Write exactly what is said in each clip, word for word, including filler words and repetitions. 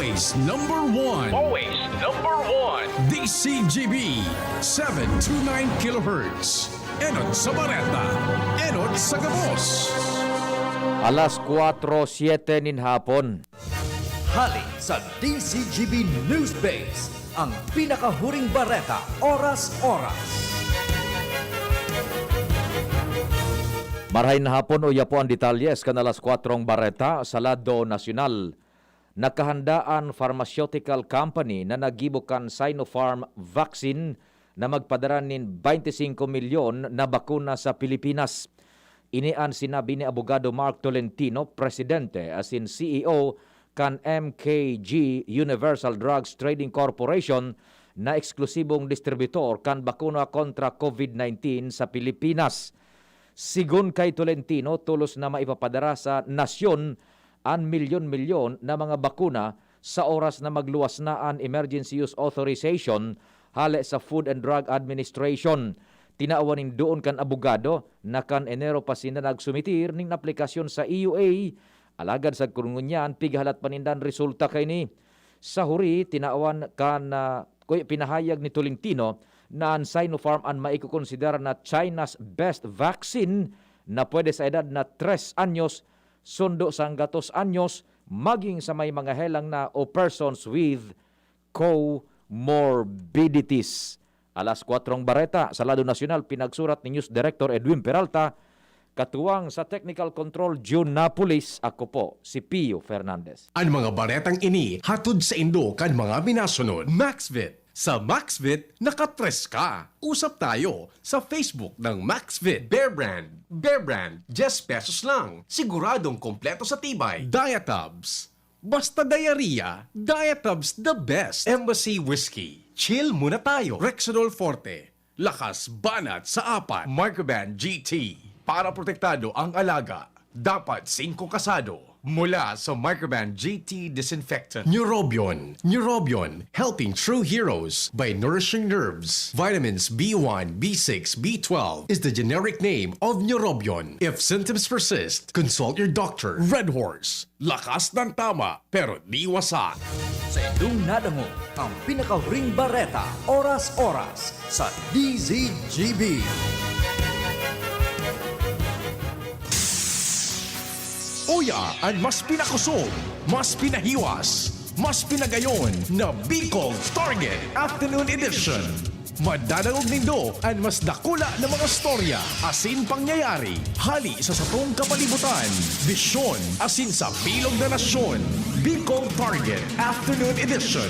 Is number one. Always number one. D C G B, seven two nine kilohertz. Enot sa Bareta, enot sa gabos. Alas kwatro siete nin hapon. Hali sa D C G B News Base, ang pinakahuring bareta, oras-oras. Marhay na hapon, uya po ang detalye sa kan alas kwatrong bareta sa lado nasyonal. Nakahanda an pharmaceutical company na naggibo kan Sinopharm vaccine na magpadara nin baynte singko milyon na bakuna sa Pilipinas. Ini an sinabi ni Abogado Mark Tolentino, presidente asin C E O kan M K G Universal Drugs Trading Corporation, na eksklusibong distributor kan bakuna kontra COVID nineteen sa Pilipinas. Sigon kay Tolentino, tolos na maipapadara sa nasyon an milyon-milyon na mga bakuna sa oras na magluwas na an emergency use authorization hale sa Food and Drug Administration. Tinawan nin duon kan abogado na kan Enero pa sinda nagsumitir nin aplikasyon sa E U A, alagad sagkod ngunyan, pighalat pa ninda an resulta kaini. Sa huri, tinawan kan, ah, kuya, pinahayag ni Tolentino na an Sinopharm an maikokonsidera na China's best vaccine na pwede sa edad na tres anyos sundo sanggatos anyos, maging sa may mga helang na o persons with comorbidities. Alas kwatrong bareta sa lado nasyonal, pinagsurat ni News Director Edwin Peralta, katuwang sa Technical Control June Napolis. Ako po si Pio Fernandez. An mga baretang ini hatod saindo kan mga minasunod. Maxvit. Sa Maxvit, nakatres ka. Usap tayo sa Facebook ng Maxvit. Bear Brand. Bear Brand, diyes pesos lang. Siguradong kompleto sa tibay. Diatabs. Basta diarrhea, Diatabs the best. Embassy Whiskey. Chill muna tayo. Rexidol Forte. Lakas banat sa apat. Microban G T. Para protektado ang alaga, dapat singko kasado. Mula sa Microban G T Disinfectant. Neurobion. Neurobion, helping true heroes by nourishing nerves. Vitamins B one, B six, B twelve is the generic name of Neurobion. If symptoms persist, consult your doctor. Red Horse. Lakas ng tama, pero di wasak. Sa indong nadangog, ang pinakahuring bareta, oras-oras, sa D Z G B. Uya, an mas pinakusog, mas pinahiwas, mas pinagayon na Bicol Target Afternoon Edition. Madadangog nindo an mas dakula na mga storya asin pangyayari hali sa satong kapalibutan, bisyon asin sa bilog na nasyon. Bicol Target Afternoon Edition.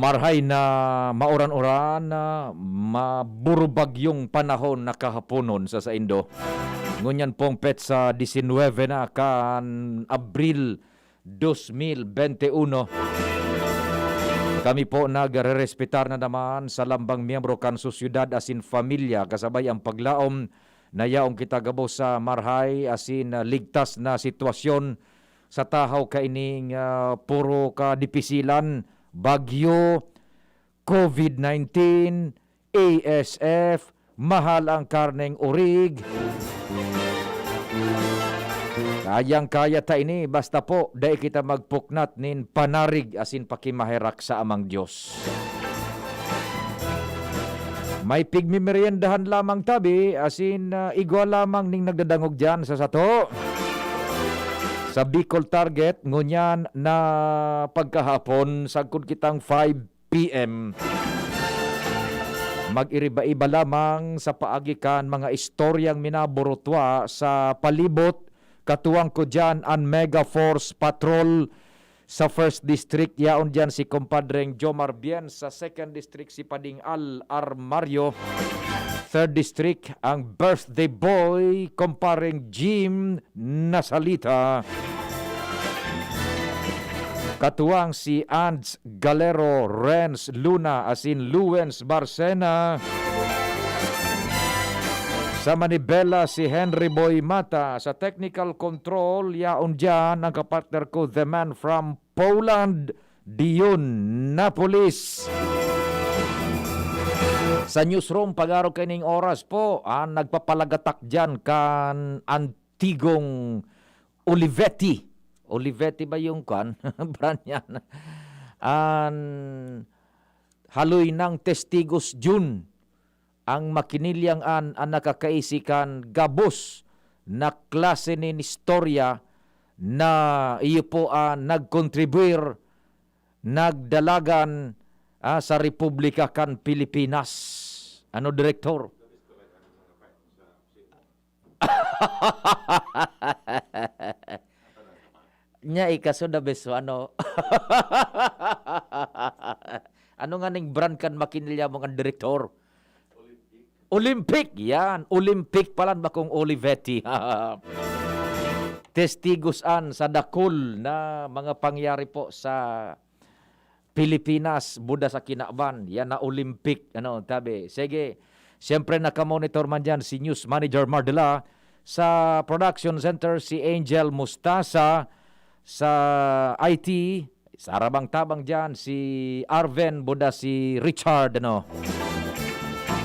Marhay na mauran-uran, maburubagyong panahon na kahaponon sa saindo. Ngunyan pong petsa disinwebe na kan Abril dos mil bente uno. Kami po nagrerespetar na naman sa lambang miyembro kan sosyedad asin pamilya, kasabay ang paglaom na yaon kita gabos sa marhay asin, ah, ligtas na sitwasyon sa tahaw kaining, ah, puro kadipisilan, bagyo, COVID nineteen, A S F, mahal ang karneng orig. Kayang-kaya ta ini, basta po, dai kita magpuknat nin panarig asin pakimaherak sa Amang Dios. May pigmimeriendahan lamang tabi, asin, ah, igwa lamang ning nagdadangog diyan sa sato. Sa Bicol Target, ngunyan na pagkahapon, sagkod kitang five P M. Mag-iriba-iba lamang sa paagi kan mga istoryang minaburutwa sa palibot. Katuwang ko diyan an Mega Force Patrol sa First District. Yaon diyan si Compadreng Jomar Bien. Sa Second District, si Pading Al Armario. Third District, ang birthday boy, Compadreng Jim Nasalita. Katuwang si Ands Galero, Renz Luna, asin Luwens Barcena. Sa manibela si Henry Boy Mata. Sa technical control, yaon diyan ang kapartner ko, the man from Poland, Dion Napolis. Sa newsroom, pag-araw kaining oras po, ah, nagpapalagatak diyan kan Antigong Olivetti. Olivetti ba yung kwan? Brand yan. An haloy ng Testigos June. Ang makinilyang an, an nakakaisi kan gabos na klase nin istorya na iyo po an nagkontribuyar, nagdalagan, ah, sa Republika kan Pilipinas. Ano, Direktor? Nya ika so the best, ano? Ano nga ning brand kan makinilya mo nga direktor? Olympic, yan. Olympic pala, bakong Olivetti. Testigos an sa dakul na mga pangyari po sa Pilipinas, buda sa kinaban. Yan na Olympic, ano, tabi. Sige, siyempre nakamonitor man dyan si News Manager Mardela. Sa production center, si Angel Mustasa. Sa I T, sa arabang-tabang dyan, si Arven, buda si Richard, ano.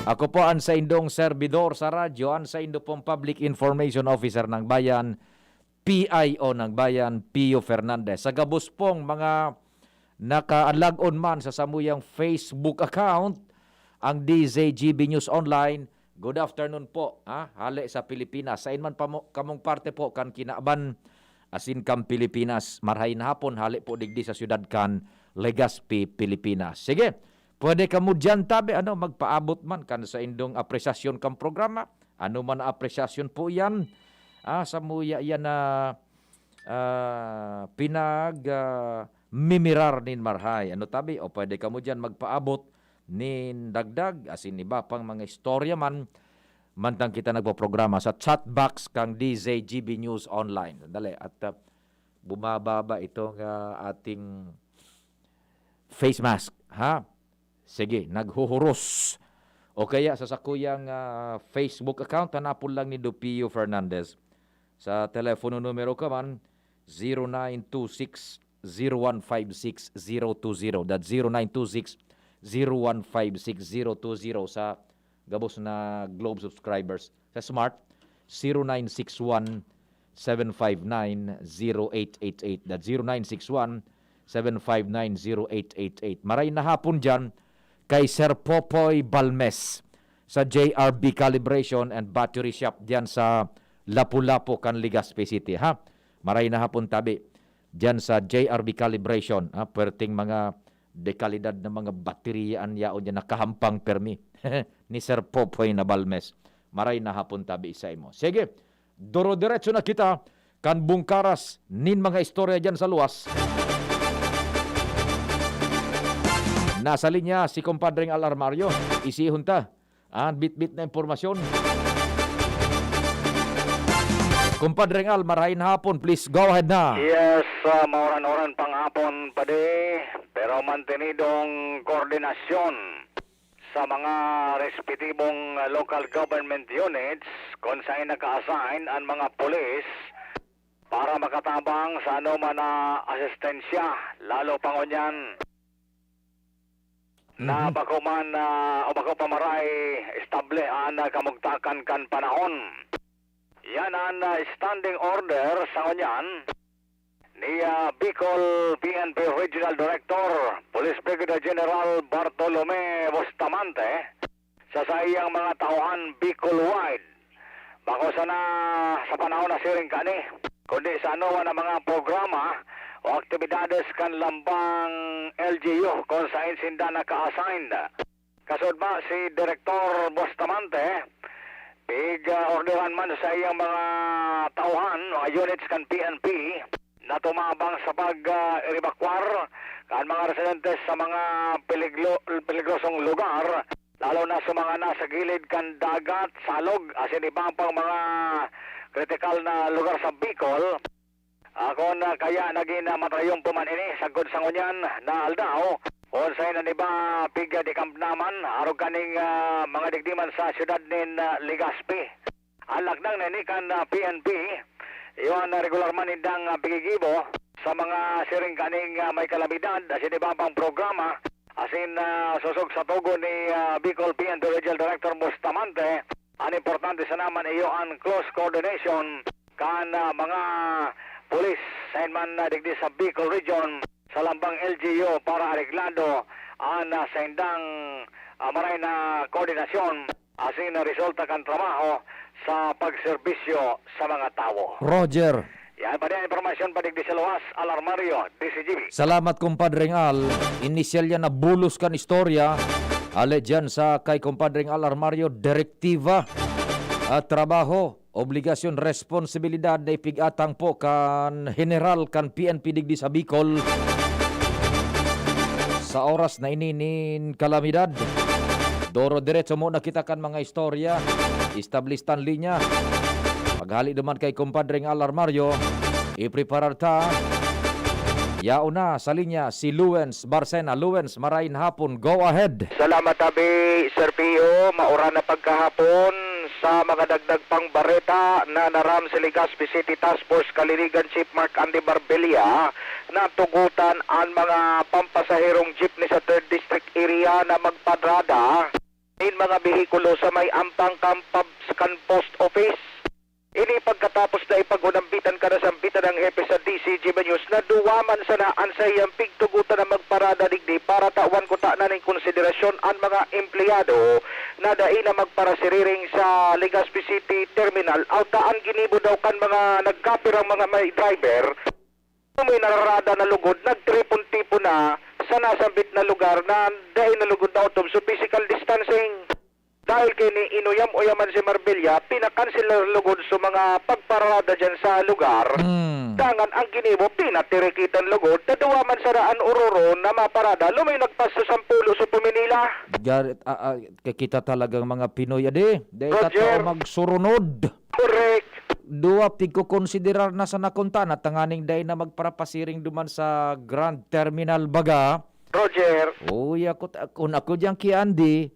Ako po ang saindong serbidor sa radyo, ang saindo pong Public Information Officer ng Bayan, P I O ng Bayan, Pio Fernandez. Sa gabos pong mga nakaalag-on man sa samuyang Facebook account, ang D Z G B News Online, good afternoon po, ha? Hale sa Pilipinas. Sain man pa mo, kamong parte po kan kinaban asin kan Pilipinas, marhay na hapon, hale po digdi sa siyudad kan Legazpi, Pilipinas. Sige, pwede kamo diyan tabi, ano, magpaabot man kan saindong apresyasyon kan programa. Ano man na apresyasyon po yan? Ah, samuya yan na, ah, pinag, ah, mimirar nin marhay. Ano tabi? O pwede kamo diyan magpaabot nin dagdag, asin iba pang mga istorya man, mantang kita nagpoprograma sa chat box kang D Z G B News Online. Sandali, at, ah, bumababa itong, ah, ating face mask, ha? Sige, naghuhuros. O kaya sa sakuyang, ah, Facebook account, hanapon lang ni Dupio Fernandez. Sa telepono numero ka man, zero nine two six, zero one five six, zero two zero. That's zero nine two six, zero one five six, zero two zero sa gabos na Globe subscribers. Sa Smart, zero nine six one, seven five nine, zero eight eight eight. That's zero nine six one, seven five nine, zero eight eight eight. Maray na hapon diyan kay Sir Popoy Balmes sa J R B Calibration and Battery Shop diyan sa Lapu-Lapu kan Legazpi City, ha. Maray na hapon tabi diyan sa J R B Calibration, ha. Puwerteng mga dekalidad na mga baterya an yaon diyan, nakahampang permi ni Sir Popoy na Balmes. Maray na hapon tabi sa imo. Sige, duro-diretso na kita kan bungkaras nin mga istorya diyan sa luwas. Nasa linya si Compadreng Al Armario. Isihon ta an bitbit na impormasyon. Compadreng Al, marahay na hapon. Please, go ahead na. Yes, ah, mauran-uran pang hapon, padi, pero mantenidong koordinasyon sa mga respetibong, ah, local government units kung saan naka-assign ang mga pulis para makatabang sa anoman na asistensya, lalo pa ngunyan na Mhm. bako man, ah, o bako pa maray estable an, ah, kamugtakan kan panahon. Yan an, ah, standing order sa ngunyan ni, ah, Bicol P N P Regional Director, Police Brigadier General Bartolome Bustamante, sa saiyang mga tauhan Bicol-wide. Bako sana sa panahon na siring kani, kundi sa anoman na mga programa o aktibidades kan lambang L G U kung sain sinda naka-assign. Kasod ba si Direktor Bustamante, pig-orderan man sa iyang mga tauhan o units kan P N P na tumabang sa pag, ah, ebakwar kan mga residentes sa mga peliglo-, peligrosong lugar, lalo na sa mga nasa gilid kan dagat, salog, asin iba pang mga kritikal na lugar sa Bicol. Ako na kaya nagin, ah, matrayon pa man ini, sagkod sa ngunyan na aldaw, onsay na niba pigya di kamnaman, arog kaning, ah, mga digdi man sa siyudad nin, ah, Legazpi. An lakdang na ini kan, ah, P N P, iyo an, ah, regular man nindang, ah, pigigibo sa mga siring kaning, ah, may kalamidad, asin iba pang programa, asin, ah, sosog sa tugon ni, ah, Bicol P N P Regional Director Bustamante, an importante sana man iyo an close coordination kan, ah, mga pulis, sain man, ah, digdi sa Bicol Region, sa lambang L G U para areglado an, ah, saindang, ah, maray na koordinasyon asin resulta kan trabaho sa pagserbisyo sa mga tawo. Roger. Yan pa rin ang impormasyon padigdi sa luwas, Al Armario, D C G B. Salamat, Compadre Al. Inisyal yan na bulos kan istorya. Ale dyan sa kay Compadre Al Armario, direktiba at trabaho, obligasyon, responsibilidad na ipig-atang po kan General kan P N P digdi sa Bicol. Sa oras na ini nin kalamidad, doro diretso muna kita kan mga istorya. Establistan linya. Paghali naman kay Compadre Al Armario, ipreparar ta. Yaon na sa linya si Luens Barcena. Luens, marain hapon. Go ahead. Salamat, abi, Sir Pio. Maura na pagkahapon. Sa mga dagdag pang bareta na naram si Legazpi City Task Force Kalinigan Chief Mark Andy Marbella, natugutan an mga pampasaherong jeepney sa Third District Area na magpadrada nin mga behikulo sa may ampang kan pab-, kan post office. Ini pagkatapos na ipag-unambitan kan nasambitan na hepe sa D C G B News na duwa man sana an saiyang pigtugotan na magparada digdi para tawan kutana nin konsiderasyon an mga empleyado na dai na magparasiriring sa Legazpi City Terminal. Awta an ginibo daw kan mga nagkapirang mga may driver, kung may nararada na lugod, nagtiripon-tipon na sa nasambit na lugar na dai na lugod na otob sa physical distancing. Dahil kini inuyam-uyaman si Marbella, pinakansel na lugod sa mga pagparada dyan sa lugar. Mm. Dangan ang ginibo, pinatirikitan lugod, na duwa man sana an ororo na maparada, lumay nagpas sa sampulo sa Puminila. Gar-, ah, ah, kakita talagang mga Pinoy, adi. Dahil Roger. Katao magsurunod. Correct. Duwa, pigkukonsiderar na sana kunta na tanganing dai na magparapasiring duman sa Grand Terminal baga. Roger. Uy, ako, ako, ako diyang ki Andy,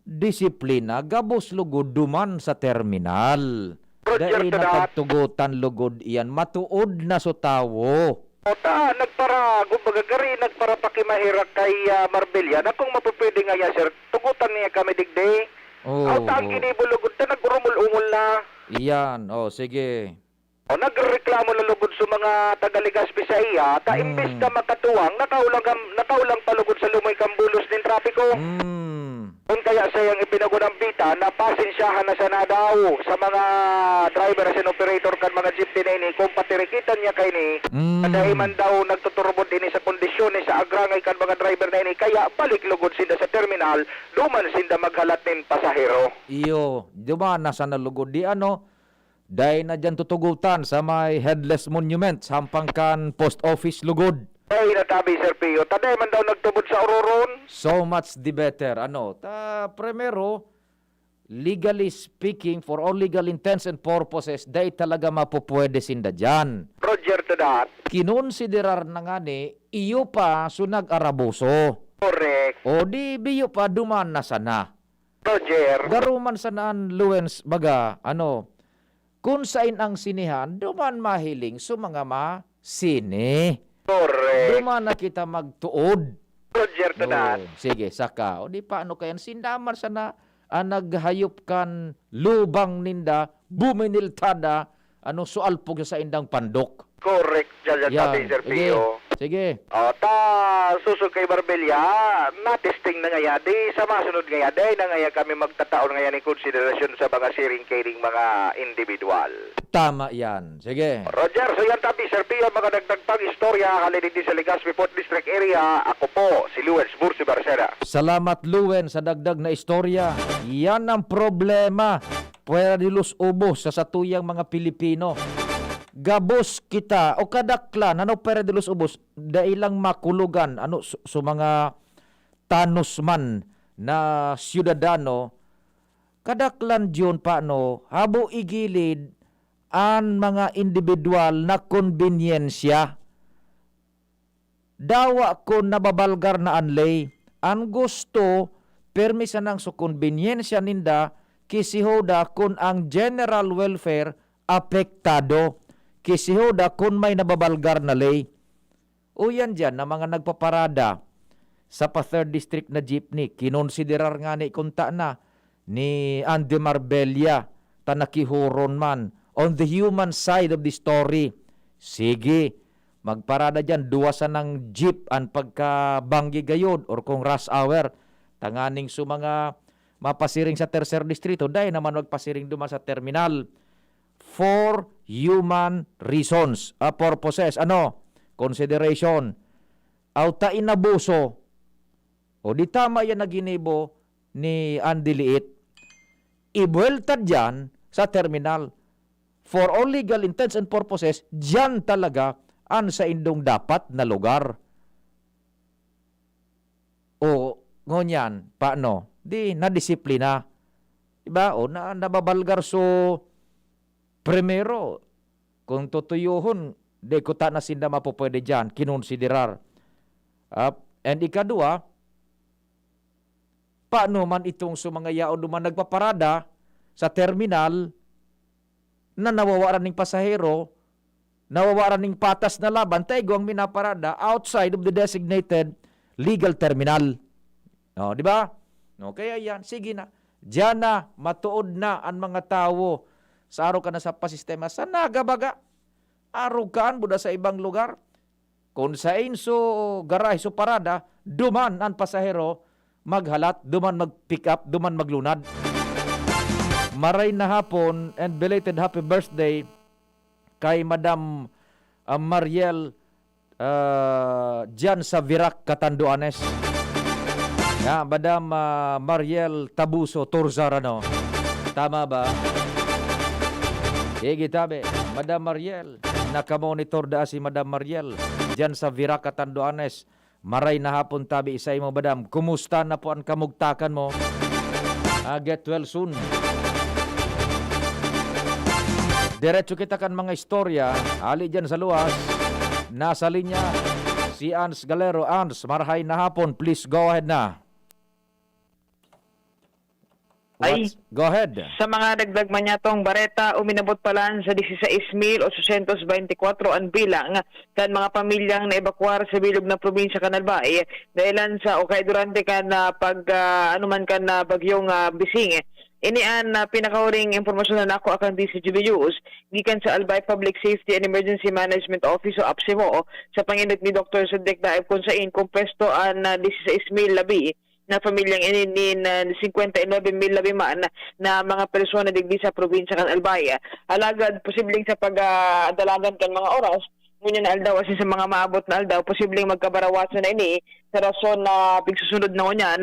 disiplina, gabos lugod duman sa terminal. Roger Dai to na that. Pagtugotan lugod iyan, matuod na so tawo. O ta, nagpara, kumbaga, gari, nagparapakimaherak kay, ah, Marbella na kung mapupwede nga yan, sir, tugutan niya kami digdi. Oo, Aw, ta, ang oo. Ginibo lugod na, nagurumul-ungol na. Iyan, oh, sige. O, nagreklamo na lugod sa mga taga-Legazpi sa iya, ta Mm. imbes na makatuwang, nakaulang kam-, nakaulang pa lugod sa lumoy kan bulos nin trapiko. Mm. Kun kaya sayang ipinag-unambitan na pasensyahan na sana daw sa mga driver asin operator kan mga jeepney na ini, kung patirikitan niya kaini, Mm. na dai man daw nagtuturbod ini sa kondisyon ni sa agrangay kan mga driver na ini, kaya balik lugod sinda sa terminal, duman sinda maghalat nin pasahero. Iyo, duman na sana lugod di ano, Dai na diyan tutugutan sa may Headless Monument, hampang kan post office lugod. Ay, natabi, Sir Pio. Taday man daw nagtubod sa ororon. So much the better. Ano, ta, primero, legally speaking, for all legal intents and purposes, dai talaga mapupwede sinda diyan. Roger to that. Kinonsiderar na ngani, iyo pa so nag-arabuso. Correct. O di, biyo pa, duman na sana. Roger. Garo man sana an Luens, baga, ano, kun sain ang sinehan, duman mahiling so mga masine. Correct. Duman na kita magtuod. Roger to that. Oo, sige, saka. O di paano kaya sinda man sana an naghayop kan lubang ninda, buminiltada, ano, so alpog sa saindang pandok. Correct, Judge Yan. Tabi, Sir Sige. Pio. Sige. O, ta, susog kay Marbella, na-testing na ngaya. Di sa masunod ngaya, dai na ngaya kami magtataon ngaya nin konsiderasyon sa mga siring kaining mga individual. Tama yan. Sige. Roger, so yan tabi, Sir Pio, mga dagdag pang istorya, hali digdi sa Legazpi Fourth District Area, ako po, si Luens Bursi Barcera. Salamat, Luens, sa dagdag na istorya. Yan ang problema. Puwera de los ubos sa satuyang mga Pilipino. Gabos kita o kadaklan, ano, puwera de los ubos, dai lang makulogan, ano, su-, su mga tanos man na syudadano, kadaklan diyon pa, ano, habo igilid an mga indibidwal na konbinyensya. Dawa kun nababalgar na an ley. An gusto, pirmi sanang sa konbinyensya ninda, Kisihoda kun ang general welfare apektado. Kisihoda kun may nababalgar na ley. Uyan diyan na mga nagpaparada sa pa-third district na jeepney, kinonsiderar ngani kunta na ni Andy Marbella ta nakihoron man. On the human side of the story, sige, magparada diyan, duwa sanang jeep an pagkabanggi gayod or kung rush hour, tanganing su mga mapasiring sa tercer distrito, dai naman magpasiring duman sa terminal. For human reasons, ah, purposes, ano, consideration. Aw ta inabuso, o di tama yan na ginibo ni Andy Liit, ibuwelta diyan sa terminal. For all legal intents and purposes, diyan talaga an saindong dapat na lugar. O, ngunyan, paano? Di, nadisiplina. Diba? O, na, nababalgar. So, primero, kung tutuyohon, di ko ta na sinda mapupwede diyan, kinonsiderar. Ah, and ikadua, paano man itong sa mga yaon duman nagpaparada sa terminal na nawawaran ning pasahero, nawawaran ning patas na laban, ta igwang minaparada outside of the designated legal terminal. O, di ba? No, kaya yan, sige na. Diyan na, matuod na an mga tawo sa arog ka na sa pasistema. Sa Naga baga, arog ka an buda sa ibang lugar. Kun sain so garahe, so parada, duman an pasahero maghalat, duman mag-pick up, duman maglunad. Maray na hapon and belated happy birthday kay Madam, ah, Mariel, ah, diyan sa Virac, Catanduanes. Ya, Madam, ah, Mariel Tabuso Torzar, ano? Tama ba? Sige, tabi. Madam Mariel, nakamonitor da si Madam Mariel diyan sa Virac, Catanduanes. Maray na hapon tabi sa imo, madam. Kumusta na po ang kamugtakan mo? Ah, get well soon. Diretso kita kan mga istorya. Ali dyan sa luwas. Nasa linya si Ans Galero. Ans, marahay na hapon. Please go ahead na. Ay, what's, go ahead. Sa mga dagdag man niya tong bareta, uminabot pa lang sa dieciséis mil ochocientos veinticuatro an bilang kan mga pamilyang naebakwar sa bilog na probinsya kan Albay, dahilan sa o kay durante kan, ah, pag, ah, ano man kan, ah, bagyong, ah, Bising. Ini an, ah, pinakahuring impormasyon na nakuha kan D C G B News gikan sa Albay Public Safety and Emergency Management Office o APSEMO sa pangenot ni Doktor Sadiq Daib, kung sain kumpleto an, ah, dieciséis mil labi na pamilyang ini nin, ah, singkwenta y nuebe mil labi man na mga persona digdi sa probinsya kan Albay. Alagad posibleng sa pag, ah, dalagan kan mga oras, ngunyan na aldaw asin sa mga maabot na aldaw, posibleng magkabarawasan na ini sa rason na pigsusunod na ngunyan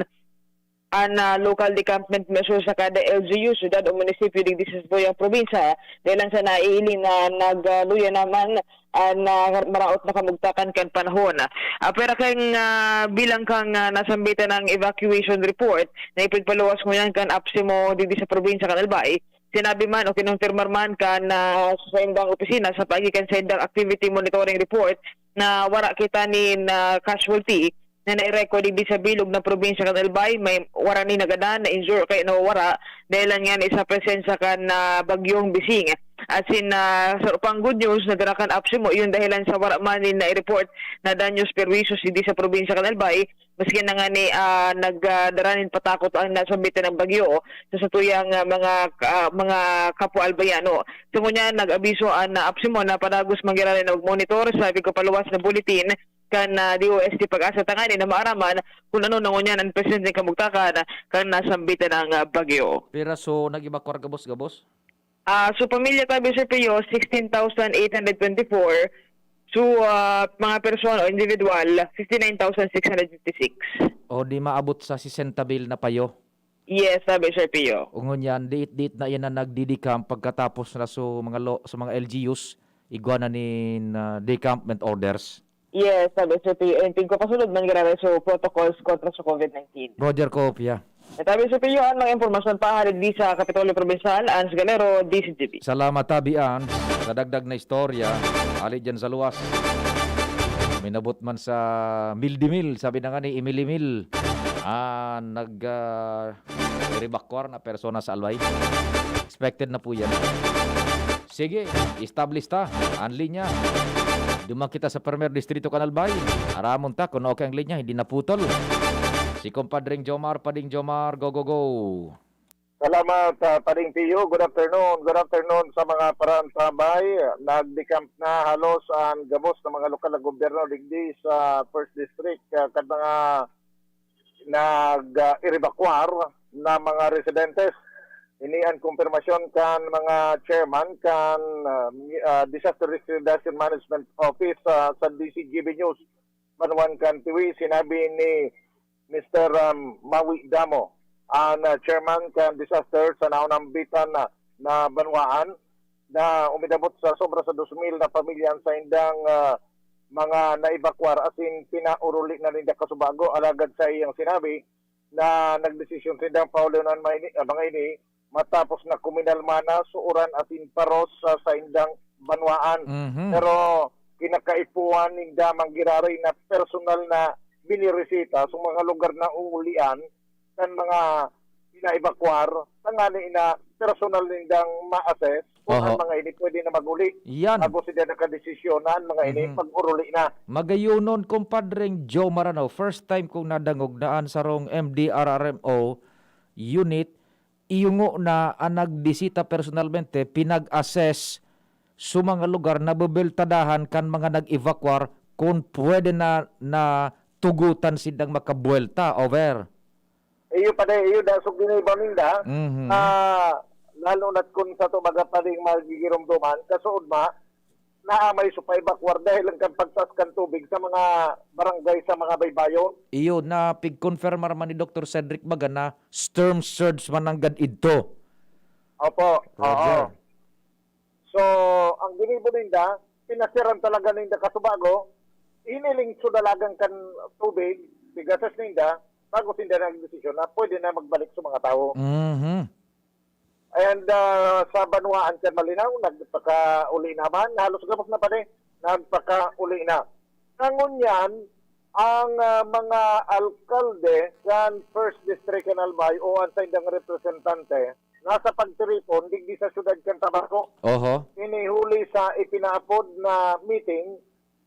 an, ah, local decampment measures sa kada L G U, syudad o munisipyo digdi sa satuyang probinsya, dahil lang sa naiiling na nagluya naman an, ah, maraot na kamugtakan kan panahon. Ah, pero kan, ah, bilang kan, ah, nasambitan ng evacuation report na ipigpaluwas ngunyan kan APSEMO digdi sa probinsya kan Albay, sinabi man o kinumpirmar man kan, ah, sa saindang opisina sa paagi kan saindang activity monitoring report na wara kita nin, ah, casualty na nai-record digdi sa bilog na probinsya kan Albay, may wara ni nagadan, na-injure kaya nawawara dahil lang yan sa presensya kan, ah, bagyong Bising. Asin, ah, sa pang good news, nadara kan APSEMO, yun dahilan sa wara man nin nai-report na danyos perwisyo digdi sa probinsya kan Albay, maski na nga ni, ah, nagdara nin patakot ang nasambitan ng bagyo sa satuyang, ah, mga, ah, mga kapwa Albayano. Sa ngunyan, nag-abiso an, ah, APSEMO na padagos mangyari na mag-monitor sa pigpapaluwas na bulletin kan, ah, D O S T PAGASA tanganing na maaraman kun ano na ngunyan an presenteng kamugtakan kan nasambitan ng, ah, bagyo. Pira so nag-evacuar gabos-gabos? Ah, so pamilya tabi, Sir Pio, sixteen thousand eight hundred twenty-four. So, ah, mga persona o individual, fifty-nine thousand six hundred fifty-six. O di maabot sa sesenta mil na payo? Yes, tabi, Sir Pio. Ngunyan, diit-diit na yan na nagdi-decamp pagkatapos na so mga lo-, sa mga L G Us, igwa na nin, ah, decampment orders. Yes, tabi, Sir Pio. And tingko kasunod man giraray so protocols kontra sa COVID nineteen. Roger Copia. Tabi, Sir Pio, an mga impormasyon pa hali di sa Kapitolyo Probinsal, Ans Galero, D C G B. Salamat, tabi, Ans, sa dagdag na istorya. Hali dyan sa luwas. Minabot man sa mil di mil, sabi na nga ni Emily Mil. Ah, nag, ah, evacuar na persona sa Albay. Expected na po yan. Sige, establish ta ang linya. Duman kita sa Primer Distrito kan Albay. Aramon ta kung okay ang linya, hindi naputol. Si Compadring Jomar, Pading Jomar, go, go, go. Salamat, ah, Pading Pio. Good afternoon. Good afternoon sa mga paraantabay. Nagdecamp na halos ang gabos na mga lokal na gobyerno digdi sa First District, ah, kan mga nag, ah, evacuar na mga residentes. Ini ang kumpirmasyon kan mga chairman kan, ah, mi-, ah, Disaster Risk Reduction Management Office, ah, sa D C G B News. Banwaan kan Tiwi, sinabi ni Mister, um, Mawi Damo, ang, ah, chairman kan disaster sa naunambitan na, na banwaan, na umidabot sa sobra sa dos mil na pamilya ang saindang, ah, mga naebakwar, asin pinauruli na ninda kasubago. Alagad sa iyang sinabi na nagdesisyon sindang pahulonon mga ini, ah, mga ini matapos na kuminalma na, suoran asin paros sa saindang banwaan. Mhm. Pero kinakaipuhan ninda manggiraray na personal na binirisita sa mga lugar na uulian kan mga pinaebakwar, tanganing na personal nindang ma-assess kung ang Oho. mga ini pwede na mag-uli. Yan. Bago sila nakadesisyon na ang mga ini Mhm. pag-uruli na. Magayonon, Compadreng Joe Marano, first time kong nadangog na an sarong M D R R M O unit, iyungo na an nagbisita personalmente, pinag-assess sa mga lugar na bebeltadahan kan mga nag-evacuar kung pwede na, na tugutan sindang makabuwelta. Over. Iyo pa dai, iyo dasog din iba ninda. Mhm. Ah, lalo na't kun sa to baga pa ding magigiromdoman, kasuod ma, naamay so pa-evacuar dahil lang kan pagtaas kan tubig sa mga barangay sa mga baybayon. Iyo, na pigkonfirmar man ni Doktor Cedric baga na storm surge man nanggad idto. Opo, Roger. Oo. So, ang ginibo ninda, pinasiran talaga ninda kasubago, hiniling so dalagan kan tubig, pigases ninda, bago sinda nagdesisyon na pwede na magbalik sa mga tawo. Mhm. And, ah, sa banwaan kan Malinao, nagpakauli naman, halos gabos na pa ni, nagpakauli na. Sa ngunyan, ang, ah, mga alkalde kan First District kan Albay o ang saindang representante, nasa pagtiripon digdi sa siyudad kan Tabaco. Oho. Ini huli sa ipinaapod na meeting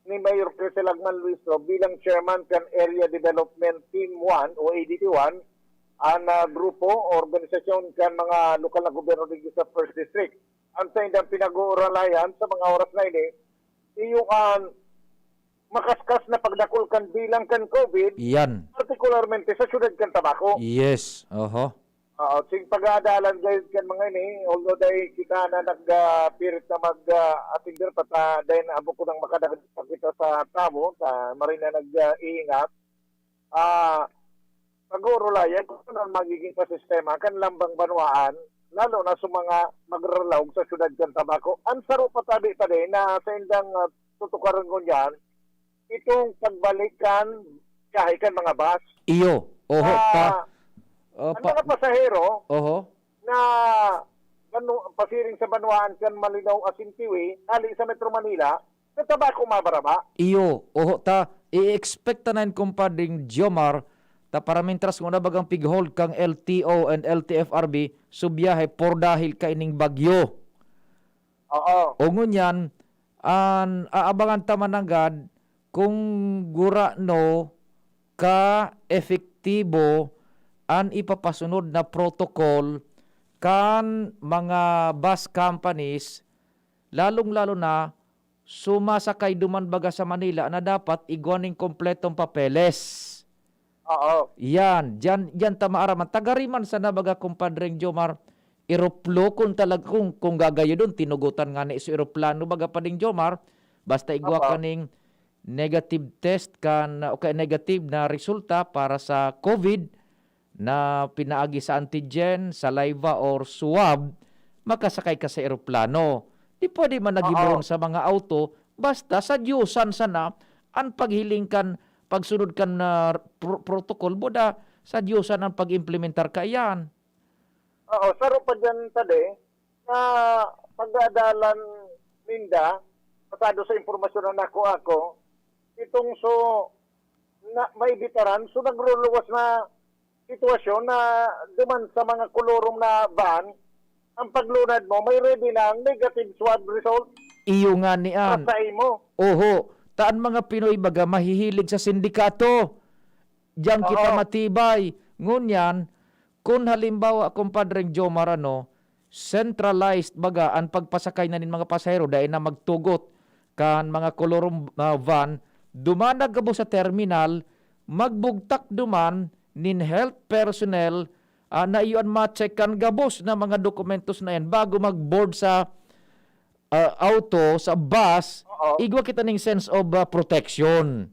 ni Mayor Criselagman Luistro bilang chairman kan Area Development Team one o A D T one, an, ah, grupo o organisasyon kan mga lokal na gobyerno digdi sa First District. Ang saindang pinag-uuralayan sa mga oras na ini, iyo an makaskas na pagdakul kan bilang kan COVID, Iyan. partikularmente sa siyudad kan Tabaco. Yes, oho. Oo, sig pag-aadalan gayud kan mga ini, although dai kita na nag, ah, pirit na mag, ah, atender pa ta, dai na abot ko nang makadagdag pa kita sa tawo, ta maray na nag, ah, iingat. Ah, pag-uurulayan kung ano ang magiging pasistema kan lambang banwaan, lalo na sa mga magraralaog sa siyudad kan Tabaco. Ang saro pa tabi pa din na saindang, ah, tutukaran ngunyan, itong pagbalik kan biyahe kan mga bus. Iyo, oho, Ah, pa, oh, ang pa, mga pasahero oho. na banu-, pasiring sa banwaan kan Malinao asin Tiwi, hali sa Metro Manila, sa Tabaco mabaraba. Iyo, oho ta, i-expect ta na yan, Compadring Jomar, ta para mintras nguna bagang pig-hold kang L T O and L T F R B, so biyahe por dahil kaining bagyo. Oo. O ngunyan, an aabangan ta man nanggad kung gurano ka epektibo an ipapasunod na protocol kan mga bus companies, lalong-lalo na sumasakay duman baga sa Manila na dapat igwa ning kompletong papeles. Oo. Yan, diyan, diyan ta maaraman. Taga ri man sana baga, Compadreng Jomar, eroplo kung talag-, kung, kung gagayudon, tinugotan ngani sa eroplano baga, Pading Jomar, basta igwa Opo. ka ning negative test kan, o kaya negative na resulta para sa COVID na pinaagi sa antigen, saliva, or swab, makasakay ka sa eroplano. Di pwede man Oo. nagibohon sa mga auto, basta sa Diyosan sana an paghiling kan pagsunod kan, ah, pro-, protocol, buda sa Diyosan ang pag-implementar kaiyan. Oo, saro pa diyan, Tade, na pag-aadalan ninda, basado sa impormasyon na nakuha ko, itong so, na, maibitaran, so nagruluwas na sitwasyon na duman sa mga kolorum na van, ang paglunad mo, may ready na ang negative swab result. Iyo nga niyan. Para sa imo. Oho. Ta an mga Pinoy baga mahihilig sa sindikato. Diyan kita Oo. matibay. Ngunyan, kun halimbawa, Compadreng Jomar, ano, centralized baga an pagpasakay na nin mga pasahero, dai na magtugot kan mga kolorum, ah, van, duman na gabos sa terminal, magbugtak duman nin health personnel, ah, na iyo an ma-check kan gabos na mga dokumentos na yan bago mag-board sa, ah, auto, sa bus, Oo. igwa kita ning sense of, ah, protection.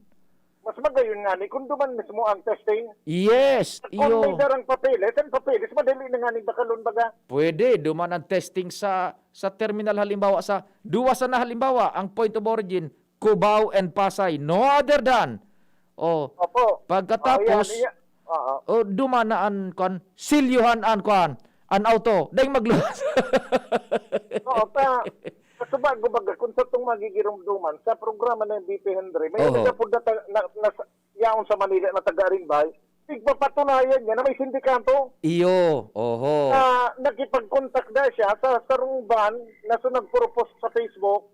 Mas magayon nga ni kung duman mismo ang testing. Yes, At kung iyo. may darang papeles, ang papeles, madali na nga ning bakalon baga. Pwede, duman ang testing sa, sa terminal halimbawa, sa duwa sana halimbawa, ang point of origin, Cubao and Pasay, no other than. O, Opo. pagkatapos, O, yan, yan. Oo. o, duman na an, kwan, silyohan an, kwan, an auto, dahil magluwas. Oo, ta, sa bago baga, kung sa itong magigirumduman, sa programa ng B P Henry, may Oho. nagapod na, ta- na, na, yaon sa Manila na taga-Arimbay, tigpapatunayan niya na may sindikato Iyo, oho. na nakipag-contact na siya sa sarong van na so nagpropose sa Facebook.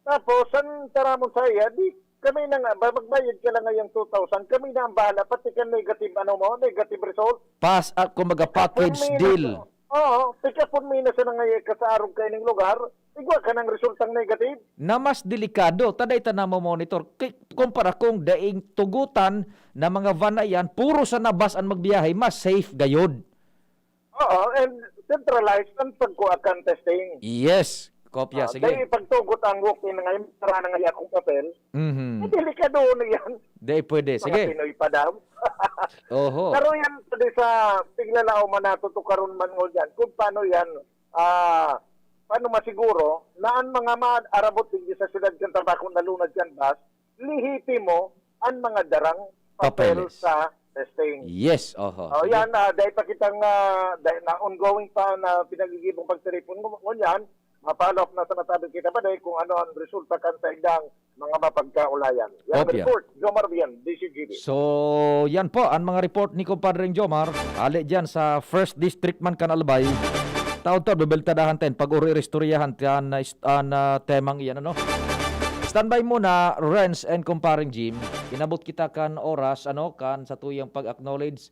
Tapos, ang taramon sa iya, di kami na nga, ba, magbayad ka lang ngayong two thousand, kami na ang bahala, pati ka negative, ano mo, negative result. Pas, ah, kumbaga, package Pagpapon mo deal. na, oo, pagpapon mo na siya na ngayon ka sa arog kaining lugar, igwa ka ng resultang negative. Na mas delikado, taday ta na mo-monitor. Ki-, kumpara kung daing tugutan na mga van na yan, puro sa nabas ang magbiyahe, mas safe gayod. Oo, and centralized ang pagkuha kan testing. Yes, kopya, Ah, sige. Dahil pagtugot ang walk-in na ngayon, para na ngayon akong papel, Mhm. eh, delikado na yan. Di pwede, Mga sige. Pinoy pa daw. Oho. Pero yan, pwede sa tiglalaom man nato to karon man ngunyan, kung paano yan, ah, paano masiguro na ang mga maarabot digdi sa siyudad kan Tabaco na lunad kan bus, lehitimo ang mga darang papel Papeles. sa testing. Yes, oho. Oh, Sige. yan, ah, dahil pa kitang, ah, dahil na ongoing pa na pinagigibong pagtiripon ngu-, ngunyan, ma-follow up na sa nasabi kita pa dahil kung ano ang resulta kan sa igdang mga mapagkaulayan. Yan ang Kopya. report, Jomar Bien, D C G B. So, yan po ang mga report ni Compadreng Jomar. Ali dyan sa First District man kan Albay. Taon to, bibeltadahan ten. Pag-uri-istoryahan, yan na ist-, ah, na temang iyan, ano? Standby muna, Renz and Compadreng Jim. Inabot kita kan oras, ano, kan sa tuyang pag-acknowledge.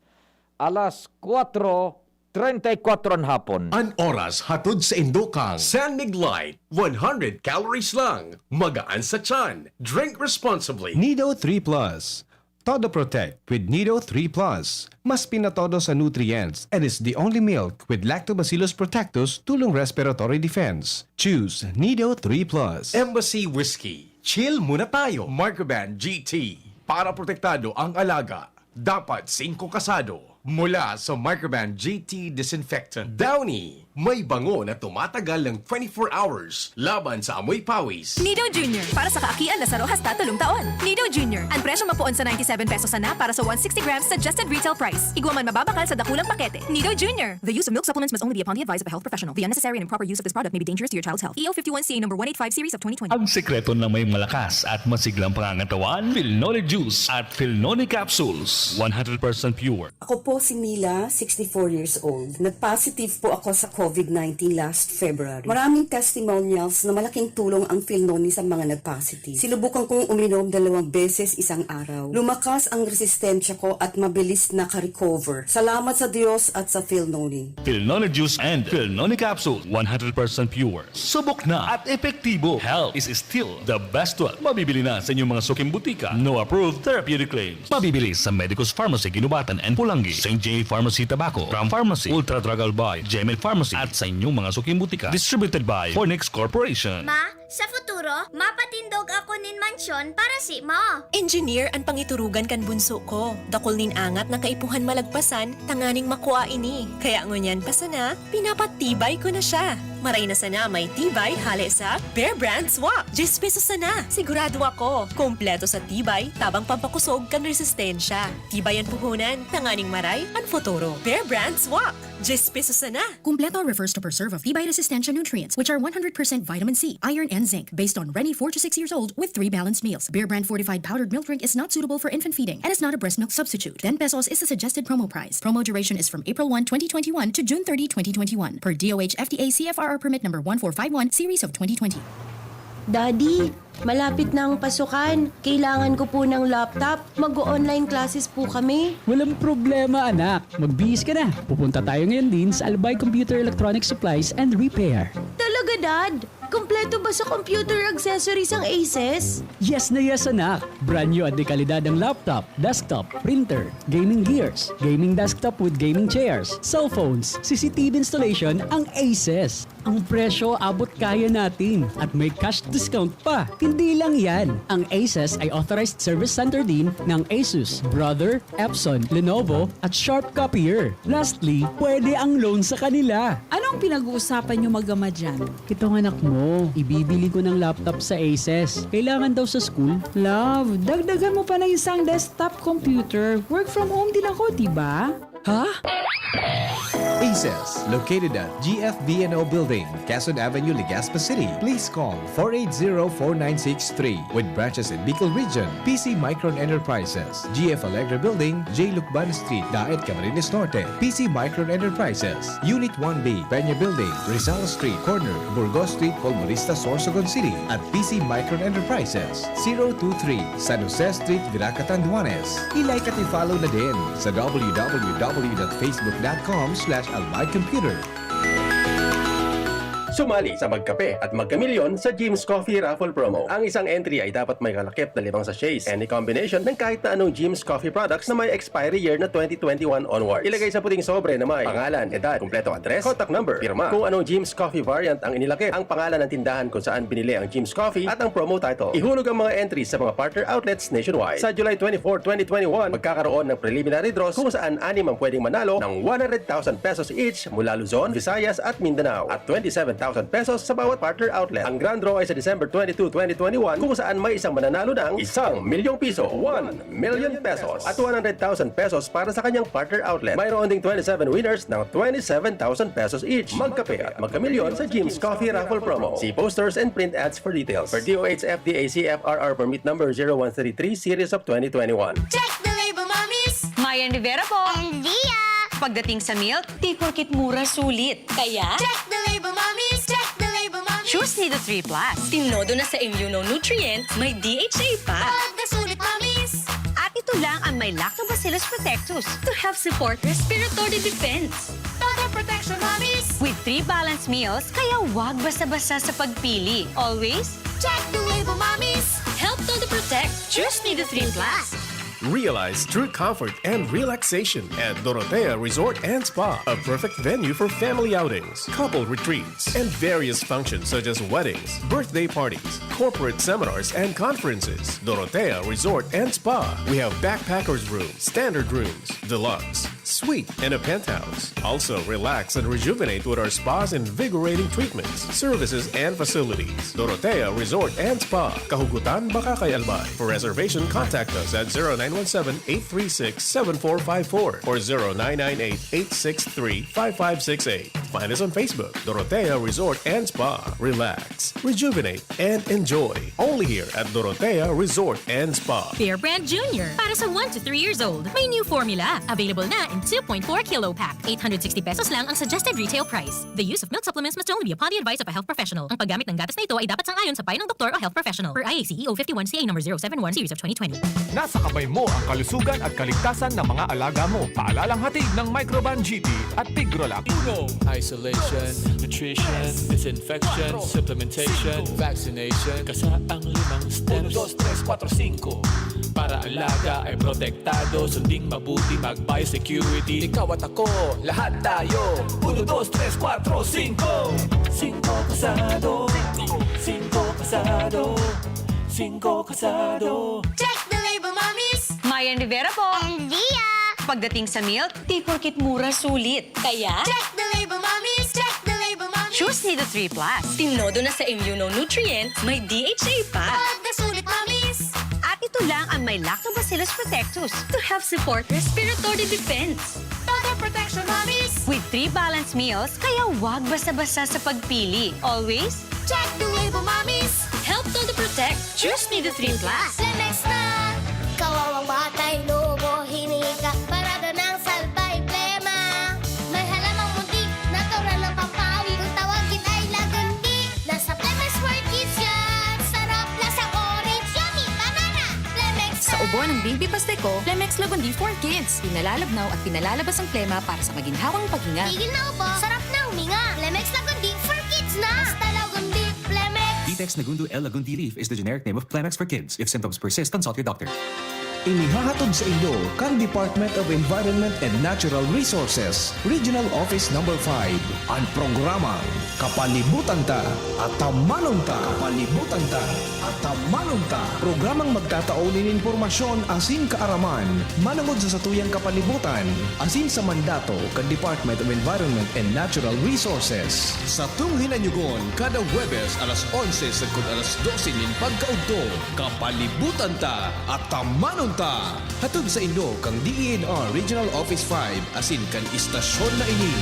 Alas kwatro treinta y cuatro an hapon. An oras hatod sa indokang San Mig Light, one hundred calories lang. Magaan sa tiyan. Drink responsibly. Nido three Plus. Todo Protect with Nido three Plus. Mas pinatodo sa nutrients and is the only milk with Lactobacillus protectus tulong respiratory defense. Choose Nido three Plus. Embassy Whiskey. Chill muna tayo. Microban G T. Para protektado ang alaga, dapat singko kasado. Mula sa Microban G T Disinfectant. Downy. May bango na tumatagal ng twenty-four hours laban sa amoy pawis. Nido Junior, para sa kaakian na saro hasta tolong taon. Nido Junior, ang presyo mapoon sa ninety-seven pesos sana para sa one sixty grams suggested retail price. Igwa man mababakal sa dakulang pakete. Nido Junior. The use of milk supplements must only be upon the advice of a health professional. The unnecessary and improper use of this product may be dangerous to your child's health. E O fifty-one C number one eight five series of twenty twenty. Ang sekreto ng may malakas at masiglang pangangatawan, Filnoni Juice at Filnoni Capsules. One hundred percent pure. Ako po si Mila, sixty-four years old. Nag-positive po ako sa covid nineteen last February. Maraming testimonials na malaking tulong ang Filnoni sa mga nag-positive. Sinubukan kong uminom dalawang beses isang araw. Lumakas ang resistensya ko at mabilis nakarecover. Salamat sa Diyos at sa Filnoni. Filnoni Juice and Filnoni Capsule, one hundred percent pure. Subok na at epektibo. Health is still the best wealth. Mabibili na sa inyong mga suking butika. No approved therapeutic claims. Mabibili sa Medicus Pharmacy, Guinobatan and Pulangi, Saint J Pharmacy, Tabaco, Ram Pharmacy, Ultra Drug Albay, Gemed Pharmacy, at sa inyong mga suking butika. Distributed by Fornix Corporation. Ma, sa futuro, mapatindog ako nin mansyon para simo. Engineer an pangiturugan kan bunso ko. Dakul nin angat na kaipuhan malagpasan tanganing makua ini. Kaya ngunyan pa sana, pinapatibay ko na siya. Maray na sana may tibay hale sa Bear Brand Swak. Diyes pesos sana. Sigurado ako, kompleto sa tibay, tabang pampakusog kan resistensya. Tibay an puhunan, tanganing maray an futuro. Bear Brand Swak. Diyes pesos sana. Kumpleto refers to preserve of tibay resistensya nutrients, which are one hundred percent vitamin C, iron, and zinc, based on Reni four to six years old with three balanced meals. Bear Brand fortified powdered milk drink is not suitable for infant feeding and is not a breast milk substitute. Ten pesos is the suggested promo price. Promo duration is from April one, twenty twenty-one to June thirty, twenty twenty-one, per D O H F D A C F R R permit number one four five one, series of twenty twenty. Daddy, malapit na ang pasukan. Kailangan ko po ng laptop. Mag-o-online classes po kami. Walang problema, anak. Magbihis ka na. Pupunta tayo ngayon din sa Albay Computer Electronic Supplies and Repair. Talaga, Dad? Kompleto ba sa computer accessories ang Aces? Yes na yes, anak. Brand new at dekalidad ang laptop, desktop, printer, gaming gears, gaming desktop with gaming chairs, cellphones, C C T V installation ang Aces. Ang presyo abot kaya natin at may cash discount pa. Hindi lang yan, ang Aces ay authorized service center din ng Asus, Brother, Epson, Lenovo, at Sharp Copier. Lastly, pwede ang loan sa kanila. Anong pinag-uusapan niyo mag-ama dyan? Itong anak mo, ibibili ko ng laptop sa Aces. Kailangan daw sa school. Love, dagdagan mo pa ng isang desktop computer. Work from home din ako, di ba? Ha? Aces, located at G F B N O Building, Quezon Avenue, Legazpi City. Please call four eight zero, four nine six three. With branches in Bicol Region, P C Micron Enterprises, G F Alegre Building, J Lucban Street, Daet, Camarines Norte, P C Micron Enterprises, Unit one B, Peña Building, Rizal Street, corner Burgos Street, Polmonista, Sorsogon City, at P C Micron Enterprises, zero two three, San Jose Street, Virac, Catanduanes. I-like at i-follow na din sa w w w dot facebook dot com slash albay computer. Sumali sa Magkape at Magkamilyon sa Jim's Coffee Raffle Promo. Ang isang entry ay dapat may kalakip na limang sachets, any combination ng kahit na anong Jim's Coffee products na may expiry year na twenty twenty-one onwards. Ilagay sa puting sobre na may pangalan, edad, kumpletong address, contact number, pirma. Kung anong Jim's Coffee variant ang inilakip, ang pangalan ng tindahan kung saan binili ang Jim's Coffee at ang promo title. Ihulog ang mga entries sa mga partner outlets nationwide. Sa July twenty-four, twenty twenty-one, magkakaroon ng preliminary draws kung saan anim ang pwedeng manalo ng one hundred thousand pesos each mula Luzon, Visayas at Mindanao at twenty-seven thousand pesos sa bawat partner outlet. Ang grand draw ay sa December twenty-two, twenty twenty-one, kung saan may isang mananalo ng isang milyong piso, one million pesos, at one hundred thousand pesos para sa kanyang partner outlet. Mayroon ding twenty-seven winners ng twenty-seven thousand pesos each. Magkape at magkamilyon sa Jim's Coffee Raffle Promo. See posters and print ads for details. Per D O H F D A C F R R permit number zero one three three series of twenty twenty-one. Check the label, mommies! Mayan Rivera po. And Dia! Pagdating sa milk, di porkit mura, sulit. Kaya, check the label, mommies! Check the label, mommies! Choose Nido three plus. Tinodo na sa immunonutrient, may D H A pa. Pagkasulit, mommies! At ito lang ang may Lactobacillus protectus to help support respiratory defense. Todo protection, mommies! With three balanced meals, kaya wag basta-basta sa pagpili. Always, check the label, mommies! Help Todo Protect. Choose Nido three plus. Realize true comfort and relaxation at Dorotea Resort and Spa, a perfect venue for family outings, couple retreats, and various functions such as weddings, birthday parties, corporate seminars, and conferences. Dorotea Resort and Spa. We have backpackers room, standard rooms, deluxe, suite, and a penthouse. Also, relax and rejuvenate with our spa's invigorating treatments, services, and facilities. Dorotea Resort and Spa, Kahugutan, Bacacay, Albay. For reservation, contact us at zero nine one seven, eight three six, seven four five four or zero nine nine eight, eight six three, five five six eight. Find us on Facebook, Dorotea Resort and Spa. Relax, rejuvenate, and enjoy. Only here at Dorotea Resort and Spa. Bear Brand Junior, para sa one to three years old. May new formula. Available na in two point four kilo pack. Eight hundred sixty pesos lang ang suggested retail price. The use of milk supplements must only be upon the advice of a health professional. Ang paggamit ng gatas na ito ay dapat sang-ayon sa payo ng doktor o health professional. Per I A C E O fifty-one C A number zero seven one series of twenty twenty. Nasa kamay mo ang kalusugan at kaligtasan ng mga alaga mo. Paalalang hatid ng Microban G T at Tigrolac. Uno. Isolation, nutrition, disinfection, supplementation, vaccination. Kasa ang limang steps. Uno, dos, tres, kuwatro, singko. Para alaga ay protektado, sunding mabuti, mag-biosecurity. Ikaw at ako, lahat tayo. Uno, dos, tres, kuwatro, singko. Singko kasado. Singko kasado. Singko kasado. Check the label, mommies! Mayan Rivera po. And Dia! Pagdating sa milk, di porkit mura, sulit. Kaya, check the label, mommies! Check the label, mommies! Choose Nido three plus. Tinodo na sa immunonutrients, may D H A pa. Pagkasulit, mamis! At ito lang ang may Lactobacillus protectus to help support respiratory defense. Todo protection, mamis! With three balanced meals, kaya wag basta-basta sa pagpili. Always check the label, mamis! Help Todo Protect. Choose Nido three plus. Lemex na! Kawawang batay, lobo, hinika, parada ng salbay, plema. May halamang muntik, natural ng pampawid, kung tawagin ay lagundi. Nasa Lemex for Kids yan! Sarap, lasang orange, yummy, banana! Lemex Sa na! Ubo ng Baby Pasteco, Lemex Lagundi for Kids. Pinalalabnaw at pinalalabas ang plema para sa maginhawang paghinga. Tigil na ubo, sarap na huminga. Lemex Lagundi for Kids na! Basta Lagundi, Lemex! Ditex Nagundu L Lagundi leaf is the generic name of Clemex for kids. If symptoms persist, consult your doctor. Inihahatod sa inyo kan Department of Environment and Natural Resources, Regional Office Number five, an programang Kapalibutan Ta, Atamanon Ta. Kapalibutan Ta, Atamanon Ta. Programang magtatao nin impormasyon asin kaaraman manongod sa satuyang kapalibutan asin sa mandato kan Department of Environment and Natural Resources. Satong hinanyugon kada Huwebes alas onse sagkod alas dose nin pagkaudto. Kapalibutan Ta, Atamanon Ta. Hatod saindo kan D E N R Regional Office five asin kan istasyon na ini.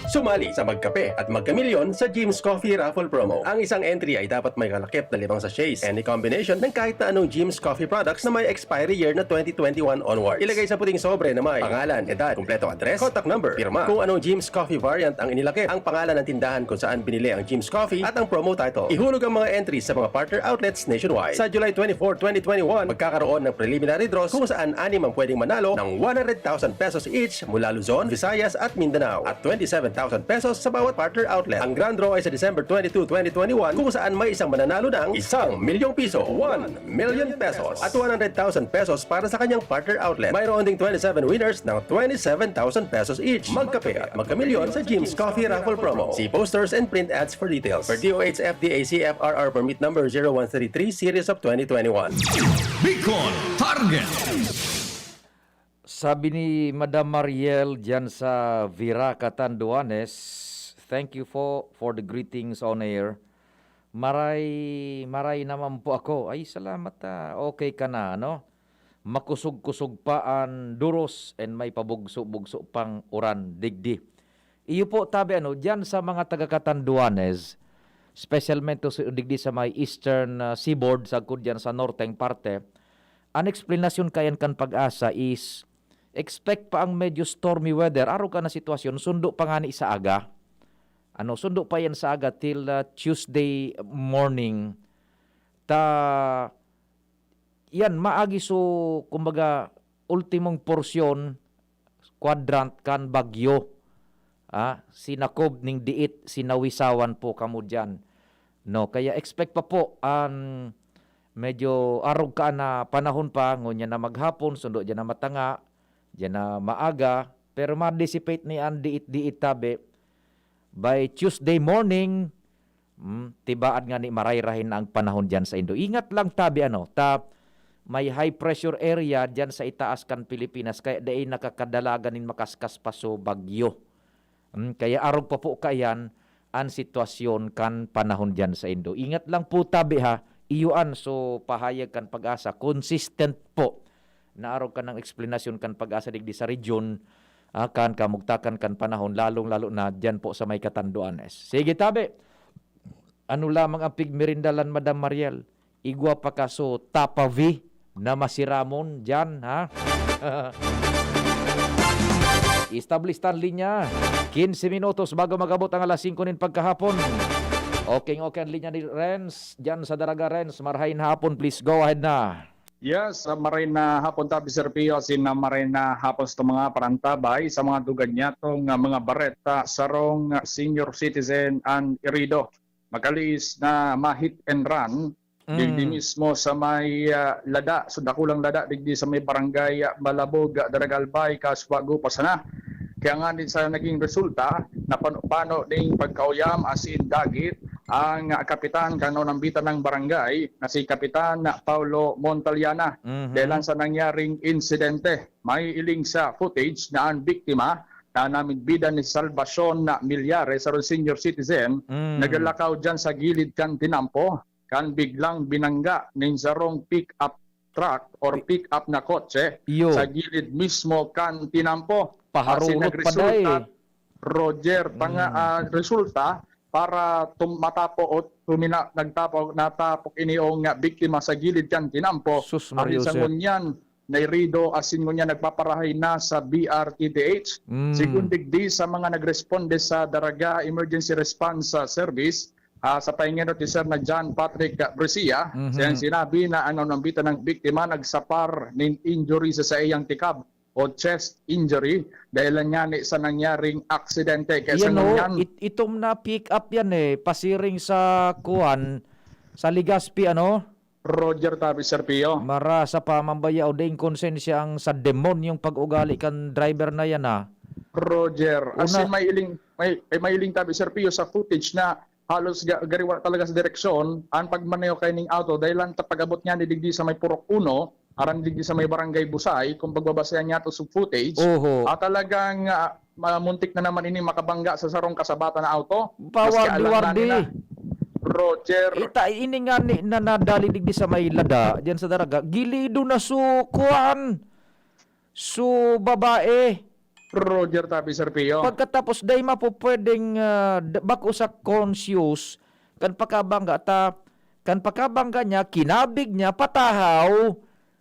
Sumali sa Magkape at Magkamilyon sa Jim's Coffee Raffle Promo. Ang isang entry ay dapat may kalakip na limang sachets. Any combination ng kahit na anong Jim's Coffee products na may expiry year na twenty twenty-one onwards. Ilagay sa puting sobre na may pangalan, edad, kumpletong address, contact number, pirma. Kung anong Jim's Coffee variant ang inilakip, ang pangalan ng tindahan kung saan binili ang Jim's Coffee at ang promo title. Ihulog ang mga entries sa mga partner outlets nationwide. Sa July twenty-four, twenty twenty-one, magkakaroon ng preliminary draws kung saan anim ang pwedeng manalo ng one hundred thousand pesos each mula Luzon, Visayas at Mindanao at twenty-seven thousand pesos sa bawat partner outlet. Ang grand draw ay sa December twenty-two, twenty twenty-one, kung saan may isang mananalo ng isang milyong piso, one million pesos, at one hundred thousand pesos para sa kanyang partner outlet. Mayroon ding twenty-seven winners ng twenty-seven thousand pesos each. Magkape at magkamilyon sa Jim's Coffee Raffle Promo. See posters and print ads for details. Per D O H F D A C F R R Permit Number zero one three three, Series of twenty twenty-one. Bicol Target. Sabi ni Madam Mariel diyan sa Virac, Catanduanes, "Thank you for, for the greetings on air. Maray, maray naman po ako." Ay, salamat, ah, okay ka na, ano? Makusog-kusog pa an duros and may pabugso-bugso pang uran digdi. Iyo po, tabi, ano, diyan sa mga taga Catanduanes, specialmente sa, digdi sa may eastern, ah, seaboard, sagkod diyan sa norteng parte, an eksplanasyon kayan kan PAGASA is expect pa ang medyo stormy weather. Arog kan sitwasyon, sundo pa ngani sa aga. Ano, sundo pa yan sa aga till, ah, Tuesday morning. Ta, yan, maagi so, kumbaga, ultimong porsyon, quadrant kan bagyo. Ah, sinakob ning diit, sinawisawan po kamo diyan. No, kaya expect pa po an medyo arog ka na panahon pa, ngunyan na maghapon, sundo diyan na matanga, diyan na maaga, pero ma-dissipate ni an diit-diit tabi. By Tuesday morning, hmm, tibaad ngani marayrahin na ang panahon diyan saindo. Ingat lang tabi, ano, ta may high pressure area diyan sa itaas kan Pilipinas, kaya dai nakakadalagan nin makaskas pa so bagyo. Hmm, kaya arog pa po kaiyan an sitwasyon kan panahon diyan saindo. Ingat lang po tabi ha, iyo an so pahayag kan PAGASA, consistent po na arog kan ang eksplanasyon kan PAGASA digdi sa region, ah, kan kamugtakan kan panahon, lalong-lalo na diyan po sa may Catanduanes. Sige tabi, ano lamang ang pigmerindalan, Madam Mariel? Igwa pa ka so Tapa V na masiramon diyan, ha? Establish tan linya. Quince minutos bago mag-abot ang alas singko nin pagkahapon. Okay, okay ang linya ni Renz. Diyan sa Daraga, Renz. Marahay na hapon, please go ahead na. Yes, ah, maray na hapon tabi, Sir Pio, asin, ah, maray na hapon sa mga parantabay, sa mga dugan niyato nga mga bareta, sarong, ah, senior citizen an irido. Makalis na ma-hit and run, digdi Mm. mismo sa may, ah, lada, so dakulang lada, digdi sa may barangay, ah, Malabog, ah, Daraga Albay, Casuago pa sana. Kaya nga din sa naging resulta, napano-pano ning pagkauyam asin dagit, ang kapitan kan naunambitan na barangay na si Kapitan Paulo Montaliana. Mhm. Dahilan sa nangyaring insidente, maiiling sa footage na ang biktima na namidbidan ni Salvacion na Millares, sarong senior citizen, Mm. nagalakaw diyan sa gilid kan tinampo, kan biglang binangga nin sarong pick-up truck or Pi- pick-up na kotse Iyo. sa gilid mismo kan tinampo. Paharunot Kasi pa nagresulta, day. Roger, tanga, Mm. ah, resulta para tum-, matapo o tumina-, nagtapo, natapok ini ang, ah, biktima sa gilid kan tinampo. Sus, Maria Asin sa Jose. ngunyan, nairido, asin ngunyan nagpaparahay na sa B R T T H. Mm. Sigun digdi sa mga nagresponde sa Daraga Emergency Response, ah, Service, ah, sa pahingenot ni Sir na John Patrick Brescia, Mhm. siya ang sinabi na ang naunambitan ng biktima nagsapar nin injury sa saiyang tikab o chest injury dahil lang ngani sa nangyaring aksidente. Kaya sa Iyan, oh, ngunyan, it-, itom na pick up yan eh, pasiring sa kuan, sa Legazpi, ano? Roger Tabi Serpio. Marasa pa, mambaya o daing konsensya ang sa demonyong pag-ugali kan driver na yan, ah. Roger, as Una in, mailing, may, may mailing Tabi Serpio sa footage na halos ga-, gariwa talaga sa direksyon ang pagmaneho kay ning auto dahil lang ta pag-abot niya ni digdi sa may Purok Uno, aram digdi sa may Barangay Busay, kung pagbabasehan niya to sa footage, Oho. ah, talagang, ah, ma-, muntik na naman ini makabangga sa sarong kasabatan na auto. Maski alang Pawardi-wardi. na nila. Roger. Ita, ini nga ni, na nadali digdi sa may Lada, diyan sa Daraga, gilido na su, kuan, su babae. Roger Tapi Serpio. Pagkatapos, dai mapupwedeng, ah, d-, bako sa conscious, kan pakabangga ta, kan pakabangga niya, kinabig niya, patahaw,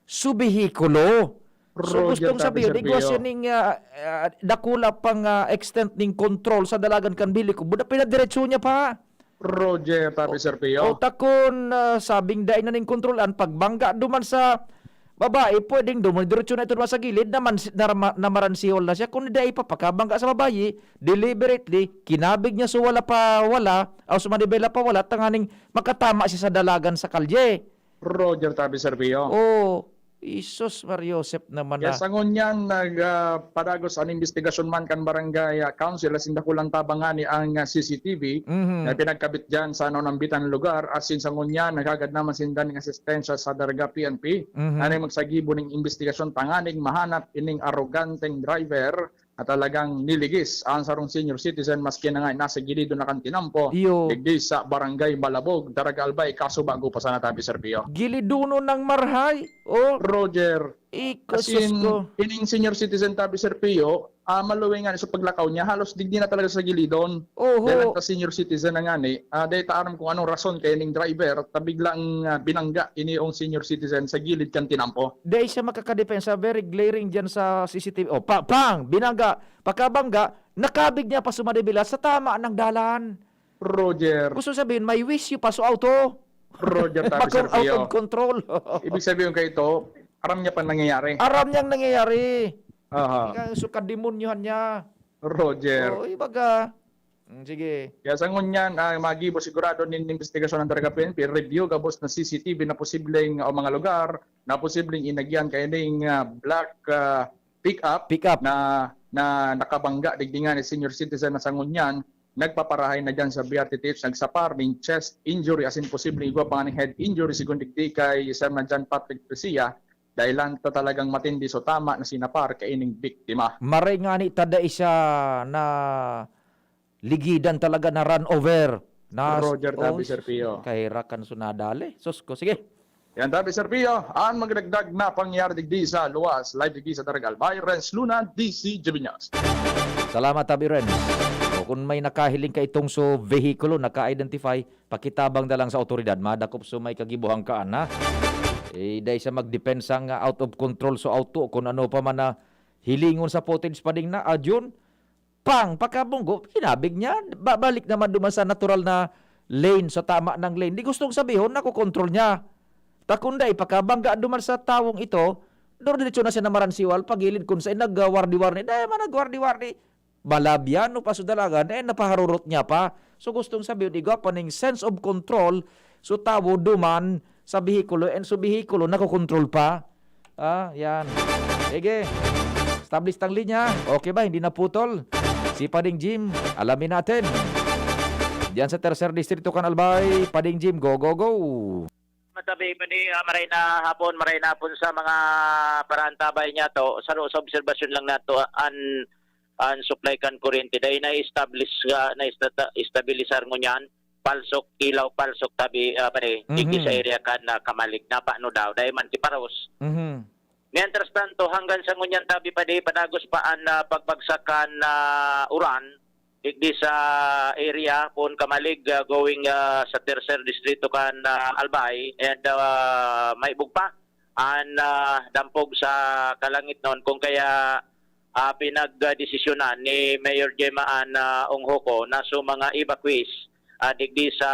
su behikulo. So, Roger gustong Tapi sabihin, Serpio. Igwa siya ning, ah, ah, dakula pang, ah, extent ning control sa dalagan kan behikulo. Buda, pinadiretso niya pa. Roger Tapi O, Serpio. o takon, ah, sabing dai na ning kontrolan, pagbangga duman sa babae, pwedeng duman, diretso na ito duman sa gilid, naman, narama-, namaransiwal na siya. Kung dai pa pakabangga sa babae, deliberately, kinabig niya so wala pa wala, o so manibela pa wala, tanganing makatama siya sa dalagan sa kalye. Roger Tapi Serpio. Oh, Isus, Mario Josep naman Kaya na. sa ngunyan, nag, ah, padagos an investigasyon man kan barangay, ah, council, asin dakulang tabang ngani ang, ah, C C T V Mhm. na pinagkabit diyan sa naunambitan lugar, asin sa ngunyan, naghagad naman sinda ning asistensya sa Daraga P N P, Mhm. na magsagibo ning investigasyon tanganing mahanap ining aroganteng driver na talagang niligis ang sarong senior citizen, maski na nga nasa gilido na kan tinampo, Iyo. digdi sa Barangay Malabog, Daraga Albay, kaso bago pa sana Tapi Serpio. Gilidonon ng marhay, oh. Roger, Iko, As sus in, ko. ining senior citizen Tapi Serpio, ah, maluwing nga sa paglakaw niya, halos digdi na talaga sa gilidon. Oho. Dahil ta senior citizen na ngani, ah, dai ta aram kung anong rason kaya ning driver, ta biglang, ah, binangga ini yung senior citizen sa gilid kan tinampo. Dai siya makakadepensa, very glaring dyan sa C C T V. Oh, pa-, pang! Binangga! Pagkabangga, nakabig niya pa sumadibila sa tama ng dalan. Roger. Gusto sabihin, may wisyo pa sa auto. Roger, Tapi Bakong out Serpio. of control. Ibig sabihin kayo ito, aram niya pa nangyayari. Aram niyang nangyayari. Aha. Ika, so, kademonyohan niya. Roger. Oo, ibaga. Mm, sige. Kaya sa ngunyan, ah, magibo sigurado nin investigasyon ng Daraga P N P, review gabos na C C T V na posibleng, o mga lugar na posibleng inagyan kaya ning, ah, black, ah, pick-up Pick-up. na, na nakabangga digdi nga ni senior citizen na sa ngunyan, nagpaparahay na dyan sa B R T T H, nagsapar ning chest injury, as in posibleng igwa pa nga ning head injury, sigon digdi kay Sir na John Patrick Tricia, dahil lang ta talagang matindi so tama na sinapar kaining biktima. Maray nga ni tada isa na ligidan talaga na run over. Na, Roger Tabi, oh, Sir Pio. Kahirakan so nadali. Sus ko, sige. Yan, Tabi, Sir Pio, ang magdagdag na pangyayari digdi sa luwas, live digdi sa Daraga Albay, Renz Luna, D C G B News. Salamat, Tabi Renz. O, kung may nakahiling ka itong so vehikulo, naka-identify, pakitabang na lang sa otoridad, madakop so may kagibuhang kaan, ha? Eh, dahil sa magdepensa nga out of control so auto, kung ano pa man na hilingon sa footage pa ding na, adyon, pang, pakabunggo, kinabig niya, babalik naman duman sa natural na lane, sa tama ng lane. Di gustong sabihon, nakokontrol niya. Ta kung dai, pakabangga duman sa tawong ito, diretso na siya na maransiwal, pagilid kun sa nagwardi-wardi. Dai man nagwardi-wardi. Balabyano pa so dalagan, eh, napaharurot niya pa. So, gustong sabihon, igwa pa ning sense of control, so tawo duman sa behikulo, and so behikulo, nakokontrol pa. Ah, yan. Sige. Establish tang linya. Okay ba? Hindi naputol. Si Pading Jim, alamin natin. Diyan sa Tercer Distrito kan Albay, Pading Jim, go, go, go! Matabi pa ni ah, maray na hapon, maray na hapon sa mga paraantabay niya to. Sa, sa obserbasyon lang nato, an an supply kan kuryente dahil na-establish nga na-estabilisar ngunyan, palsok, ilaw, palsok tabi ah, pare, digdi sa Mhm. area kan na kamalig na paano daw dahil man kiparos. Mhm. Mientras tanto, hanggang sa ngunyan tabi pa di padagos pa an ah, pagbagsak kan ah, uran digdi sa area poon kamalig ah, going ah, sa tercer distrito kan ah, Albay and ah, may bugpa an ah, dampog sa kalangit noon kung kaya ah, pinagdesisyonan ni Mayor Gemma Ann ah, Onghoco na so mga evacuees ah, digdi sa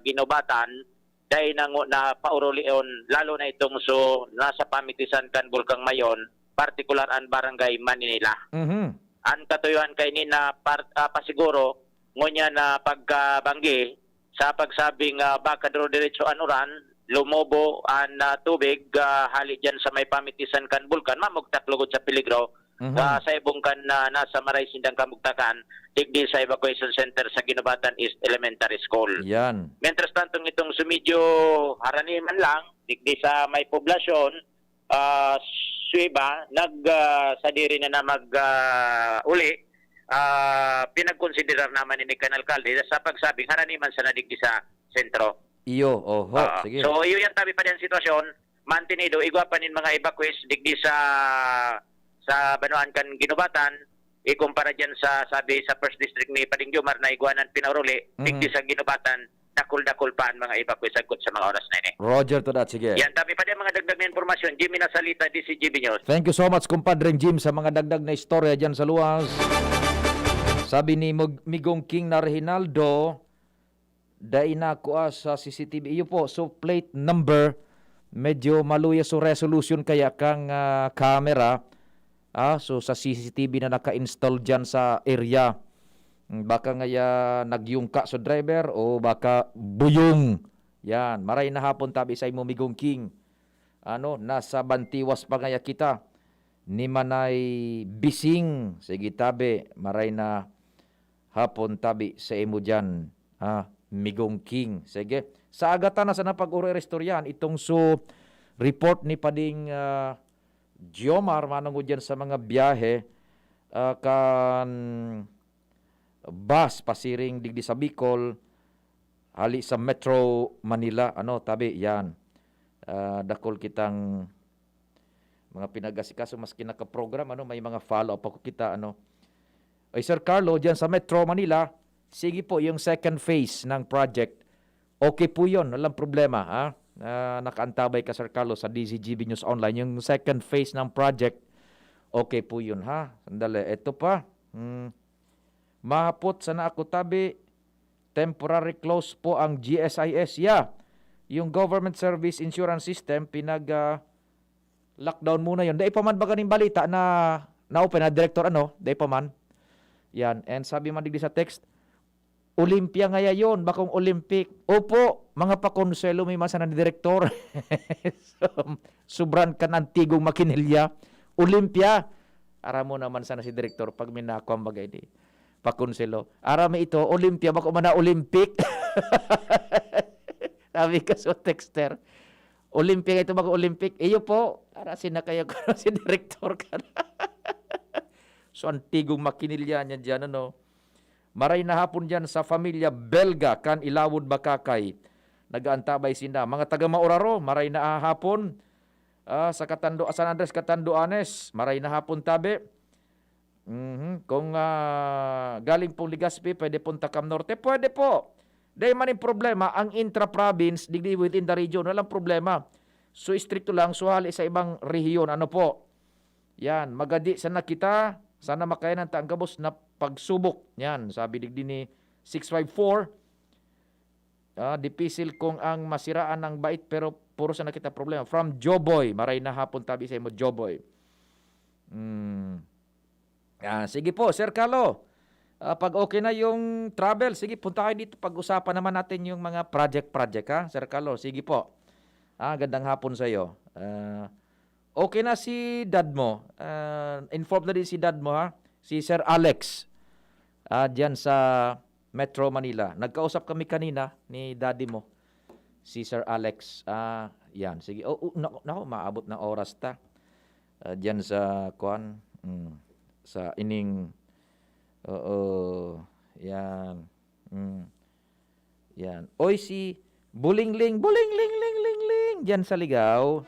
Ginobatan dai na ngo na paurulion, lalo na itong so nasa pamitisan kan Bulkang Mayon, partikular an Barangay Maninila. Mhm. An katuyuan kaini na par, ah, pasiguro ngunyan na pagkabanggi sa pagsabing ah, baka duro diretso an uran, lumobo an ah, tubig ah, hali diyan sa may pamitisan kan bulkan, mamugtak lugod sa peligro Mhm. ah, sa ibong kan ah, nasa maray sindang kamugtakan digdi sa evacuation center sa Ginobatan East Elementary School. Yan. Mientras tanto, itong sumidyo haraniman lang, digdi sa may poblasyon, ah, Suiba, nag ah, sadiri na na mag ah, uli, ah, pinagkonsiderar naman ini kan alkalde sa pagsabing haraniman sana digdi sa sentro. Iyo, oho, Ah, sige. So, iyo yan tabi pa din sitwasyon. Mantenido, igwa pa nin mga evacuees digdi sa sa banwaan kan Ginobatan, ikumpara dyan sa, sabi sa First District ni Pading Jomar na igwanan pinauruli, Mhm. digdi sa Ginobatan, dakul-dakul pa ang mga evacuees agkod sa mga oras na ini. Roger to that, sige. Yan, tabi pa din mga dagdag na impormasyon. Jimmy Nasalita, D C G B News. Thank you so much, kumpadreng Jim, sa mga dagdag na istorya dyan sa luwas. Sabi ni Mug- Migong King na Reginaldo, dai na kua sa C C T V. Iyo po, so plate number, medyo maluya so resolution kaya kang ah, camera. Ah, so sa C C T V na naka-install dyan sa area. Mm, baka ngaya nagyungka so driver o baka buyong. Yan, maray na hapon tabi sa imo, Migong King. Ano, nasa Bantiwas pa ngaya kita ni Manay Bising. Sige tabi, maray na hapon tabi sa imo dyan, ah, Migong King. Sige, sa agatan na sana pag-uro iristoryahan itong so report ni Pading ah, Jomar manungod yan sa mga biyahe ah, kan bus pasiring digdi sa Bicol, hali sa Metro Manila. Ano, tabi, yan. Ah, dakol kitang mga pinag-asikaso, maski naka-program, ano, may mga follow-up ako kita, ano. Ay, Sir Carlo, dyan sa Metro Manila, sige po, yung second phase ng project, okay po yun, walang problema, ha? Ah, nakaantabay ka, Sir Carlo, sa D Z G B News Online. Yung second phase ng project, okay po yun, ha? Sandali, eto pa. Hmm. Mahapot sana ako tabi, temporary close po ang G S I S. Yeah, yung government service insurance system, pinag ah, lockdown muna yon. Dai pa man ba ganing balita na na-open na, Director, ano? Dai pa man. Yan. And sabi man digdi sa text, Olympia ngaya yon, bakong Olympic. Opo, mga pakonselo mi man sana ni Direktor. So, subran kan antigong makinilya. Olympia. Aram mo naman sana si Direktor pag may nakuha bagay ni pakonselo. Aram mo ito, Olympia, bako man na Olympic. Sabi ka so texter. Olympia ito, bako Olympic. Iyo po, arasin na kayo si Direktor ka na. So, antigong makinilya niya dyan, ano? Maray na hapon dyan sa familya Belga kan Ilawod, Bakakay. Nag-aantabay sinda. Mga taga Mauraro, maray na hapon. Ah, sa Katando, San Andres, Catanduanes, maray na hapon tabi. Mhm. Kung ah, galing pong Legazpi, pwede pong Tacam Norte, pwede po. Dahil man yung problema, ang intra-province, digdi within the region, walang problema. So, istrikto lang, suhali sa ibang rehiyon. Ano po? Yan, magadi sana kita, sana makayanan ta ang gabos na pagsubok. Yan, sabi digdi ni six five four, ah, dipisil kung ang masiraan ng bait, pero puro sana kita problema. From Joboy, maray na hapon tabi sa imo, Joboy. Hmm. Ah, sige po, Sir Carlo. Ah, pag okay na yung travel, sige, punta kayo dito. Pag-usapan naman natin yung mga project-project, ha, Sir Carlo. Sige po. Ah, gandang hapon sa iyo. Ah, okay na si dad mo. Ah, inform na din si dad mo, ha. Si Sir Alex. Ah, diyan sa Metro Manila. Nagkausap kami kanina ni daddy mo, si Sir Alex. Ah, yan. Sige. Oh, oh, naku, naku, maabot ng oras ta. Ah, diyan sa, kuwan, mm, sa ining, oo, yan. Mm, yan. Oy, si Bulingling, Bulingling, Ling, Ling, Ling, diyan sa Ligao.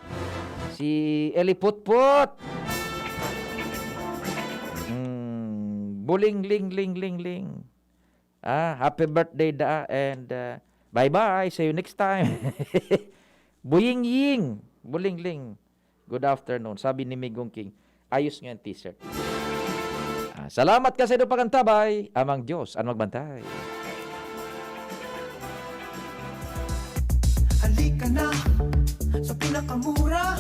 Si Eli Putput. Mm, Bulingling, Ling, Ling, Ling. Ah, happy birthday, da, and, ah, bye-bye. See you next time. Buying Ying, Bulingling. Good afternoon. Sabi ni Migong King, ayos nga yung t-shirt. Ah, salamat kasi do pagantabay. Amang Diyos, ang magbantay. Halika na sa pinakamura.